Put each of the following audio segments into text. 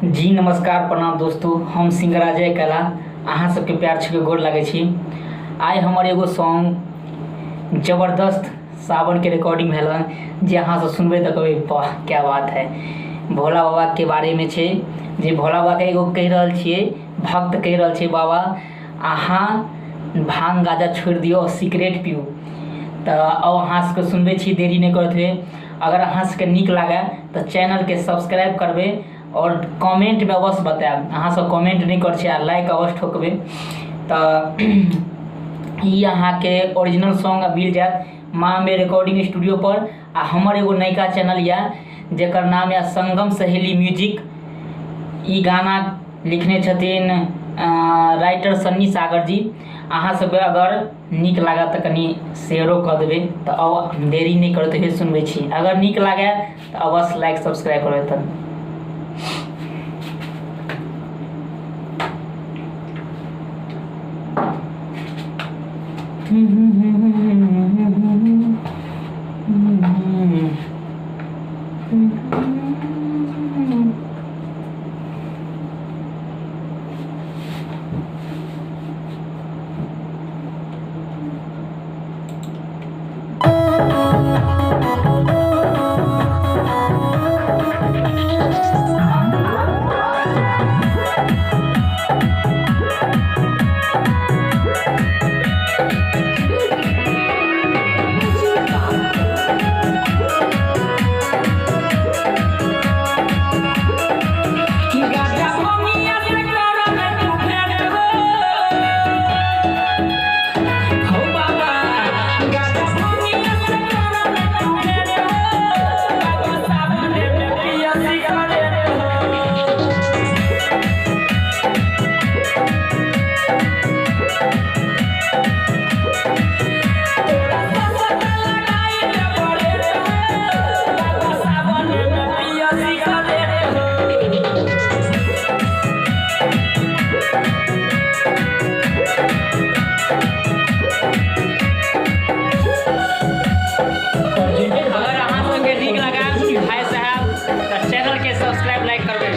जी नमस्कार प्रणाम दोस्तों, हम सिंगर अजय कला अहाँ सबके प्यार छूके गोर लागै छी। आइ हमर एगो सॉन्ग जबरदस्त सावनके रिकॉर्डिंग भेल हन, जे अहाँ सब सुनबै तऽ कहबै वाह क्या बात है। भोला बाबाके बारेमे छै, जे भोला बाबाके एगो कहि रहल छियै, भक्त कहि रहल छै, बाबा अहाँ भांग गाजा छोड़ि दियौ आओर सिगरेट पीबू। तऽ आउ अहाँ सबके सुनबै छी, देरी नहि करैत हुए। अगर अहाँ सबके नीक लागए तऽ चैनलके सब्सक्राइब करबै आओर कमेन्टमे अवश्य बतायब। अहाँ सब कमेन्ट नहि करै छियै आ लाइक अवश्य ठोकबै। तऽ ई अहाँके ओरिजिनल सॉन्ग मिल जायत माँ अम्बे रिकॉर्डिंग स्टूडियो पर। आ हमर एगो नयका चैनल यऽ जकर नाम यऽ संगम सहेली म्यूजिक। ई गाना लिखने छथिन राइटर सन्नी सागर जी। अहाँ सबके अगर नीक लागत तऽ कनि शेयरो कऽ देबै। तऽ आउ देरी नहि करैत हुए सुनबै छी। अगर नीक लागए तऽ अवश्य लाइक सब्सक्राइब करबै। तऽ अगर अहाँ सबके नीक लागल भाई साहब तऽ चैनलके सब्सक्राइब लाइक करबै।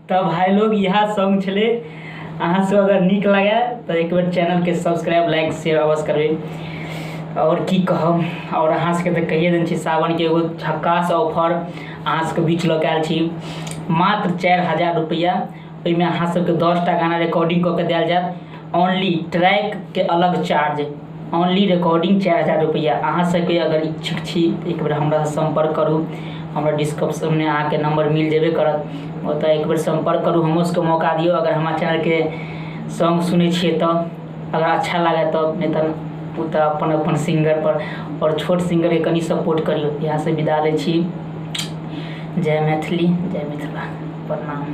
तऽ भाइ लोग इएह सॉन्ग छलै। अहाँ सब अगर नीक लागए तऽ एक बेर चैनलके सब्सक्राइब लाइक शेयर अवश्य करबै। आओर की कहब, आओर अहाँ सबके तऽ कहिए देने छी, सावनके एगो झक्कास ऑफर अहाँ सबके बीच लऽ के आयल छी, मात्र 4000 रुपैआ। ओहिमे अहाँ सबके 10टा गाना रिकॉर्डिंग कऽ के देल जायत, ओनली ट्रैकके अलग चार्ज, ओनली रिकॉर्डिंग 4000 रुपैआ। अहाँ सबके अगर इच्छुक छी तऽ एक बेर हमरासँ सम्पर्क करू, हमरा डिस्क्रिप्शनमे अहाँके नंबर मिल जेबे करत। ओतऽ एक बेर सम्पर्क करू, हमरो सबके मौका दियौ। अगर हमरा चैनलके सॉन्ग सुनै छियै तऽ अगर अच्छा लागै तऽ, नहि तऽ ओ तऽ अपन अपन सिंगरपर, आओर छोट सिंगरके कनि सपोर्ट करियौ। इएहसँ विदा लै छी। जय मैथिली, जय मिथिला, प्रणाम।